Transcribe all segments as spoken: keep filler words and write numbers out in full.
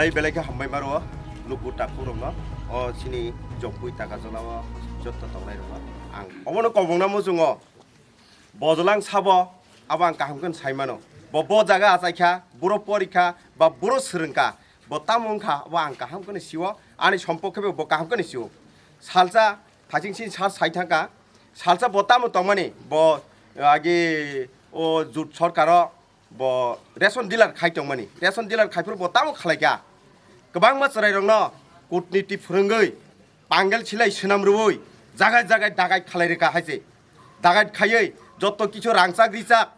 Tei belai khe hambai maro luku takhuk rokno, o chini Jompui Takarjala o jotto tongnai rokno ang obono kobongna muchungo. Bojlang sabo abo ang kaham khe sai mano. Bo, bo jaga achaikha, buro porikha, ba buro swrwngkha, bo tamo wngkha, abo ang kaham khe sio, ani sompok khe bo kaham khe sio. Salsa Phaiching sini sar sai thangkha, salsa bo tamo tongmani, bo agi o jut sorkaro bo ration dealer khai tongmani, ration dealer khai phuru bo tamo khalai kha. Kwbangma chwrai rokno kutniti phwrwngwi, pangel silai swnam rwui, jagai jagai dagai khalai rwkha hai se. Dagai khaiwi jotto kichu rangchak richak,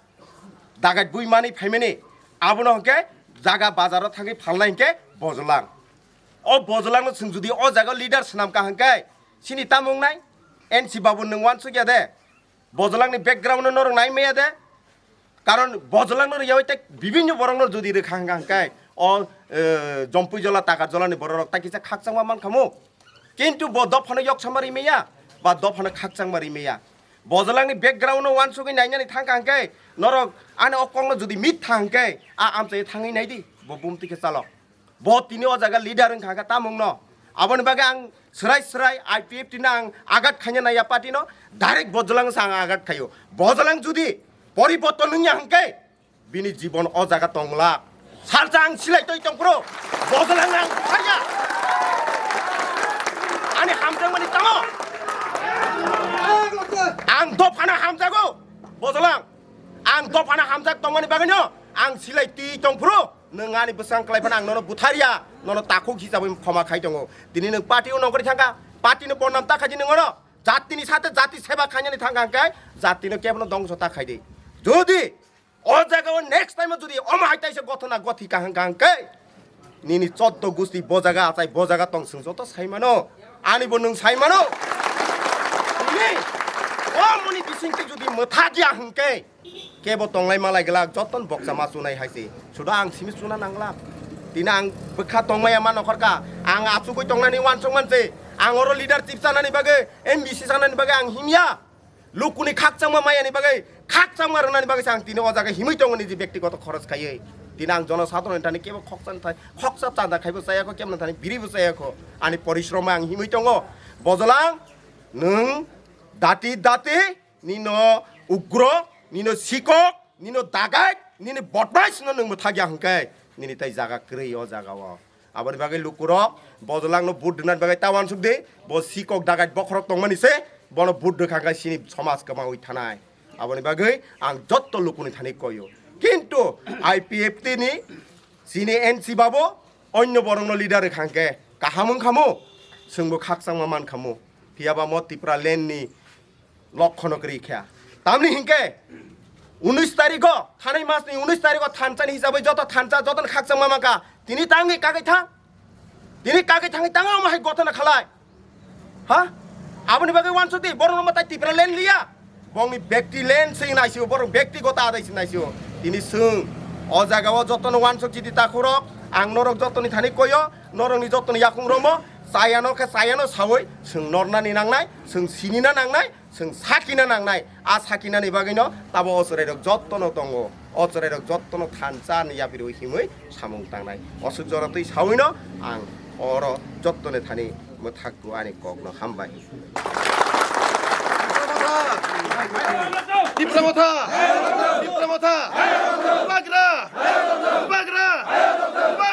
dagai bui mani phaimani, abono hwnkhe jaga bazaro thangwi phalnai hwnkhe Bojlang. O Bojlangno chwng judi o jaga leader swnam kha hwnkhe, sini tamo wngnai? N C Babu nwng uansuk ya de? Bojlangni background no norok nai maya de? Karon Bojlangno riyawi tei bibinno borokno jodi rwkha hwnkha hwnkhe o, eh, Jompui Jola, Takar Jolani bororok ta kisa khakchangma mankhamu. Kintu bo dophano yoksama ri maya, ba dophano khakchangma ri maya. Bojlangni background no uansugwi nainani thangkha hwnkhe norok ani o kokno jodi mit tha hwnkhe a amchai thangwi naidi, bo bumtwi khe chalok. Bo tini o jaga leader wngkha khe tamungno. Aboni bagwi ang swrai swrai I P F T no ang agat khaina naiya party no, direct Bojlang se ang agat khaio. Bojlang judi poriborton wngya hwnkhe bini jibon o jaga tongla. Salsa ang silai toi tongphuru Bojlang ang buthaiya. Ani hamjakmani tamo. Ang dophano hamjago Bojlang. Ang dophano hamjak tongmani bagwino ang silai twi tongphuru nwng ani bwsang kwlai phano ang nono butharya, nono takhuk hisabwi khoma khai tongo. Tini nwng party o nongkhorwi thangkha, party no bonnam ta khaidi nwng oro jatini sate jati seba khainani thangkha hwnkhe jatino kebono dongso ta khaidi. Jodi o jaga o next time o jodi omo hai taisa gothona gothi kahang kahang khe nini choddo gusti bo jaga achai bo jaga tong, chwng joto sai mano, ani bo nwng sai mano. Nini o moni bisingtwi jodi mwthak ya hwnkhe kebo tonglai malai glak, joton boksa ma chunai hai se. Sudo ang simi chuna nang glak. Tini ang bwkha tongmaya ma nokhorka, ang achugwi tongnani uansuk manse, ang oro leadership chanani bagwi, M D C chanani bagwi ang himya. Lukuni khakchangma mayani bagwi, khakchangma rwnani bagwi se ang tini o jaga himwi tongo niji bektigoto khoroj khaiwi. Tini ang jono sadharoni thani kebo khoksa thai, khoksa chanda khaibo chayakho, kemno thani biribo chayakho. Ani porishromo ang himwi tongo. Bojlang, nwng dati dati, nino ugro, nino sikok, nino dagai, nini bodmais no nwng mwthagya hwnkhe, nini tai jaga kwrwi o jaga o. Aboni bagwi lukurok Bojolangno vote rwnani bagwi ta uansuk di, bo sikok dagai bokhorok tongmani se, bono vote rwkha khe chini somaj kwmawi thanai. Aboni bagwi ang jotto lukuni thani koyo. Kintu I P F T ni chini N C Babu onyo borokno leader rwkha khe kaham wngkhamu, chwngbo khakchangma mankhamu. Phiyaba mo Tipra land ni lokhono kwrwi kha. Tamni hinkhe unis tarikho, thanai masni unis tarikho thansa ni hisabwi joto thansa jotono khakchangma mankha. Tini tangwi kagwi thang. Tini kagwi thangwi tangwi omo hai gothona khalai. Ha? Aboni bagwi uansuk di, borokno mwtai Tipra land liya. Bongni bekti land se naisio, borok bektigoto adai se naisio. Tini chwng o jaga o jotono uansuk chidi takhurok, ang norok jotoni thani koyo, norokni jotoni yakung romo, chayano khe chayano sawi, chwng nornani nangnai, chwng sinina nangnai, chwng sakina nangnai. A sakinani bagwino tabo o chwrairok jottono tongo. O chwrairok jottono thansa ni yapirwi himwi samung tangnai. Oswk jora twi sawino ang oro jottoni thani mwthakgo ani kokno hambai. Tipra Motha! Tipra Motha! Tipra Motha!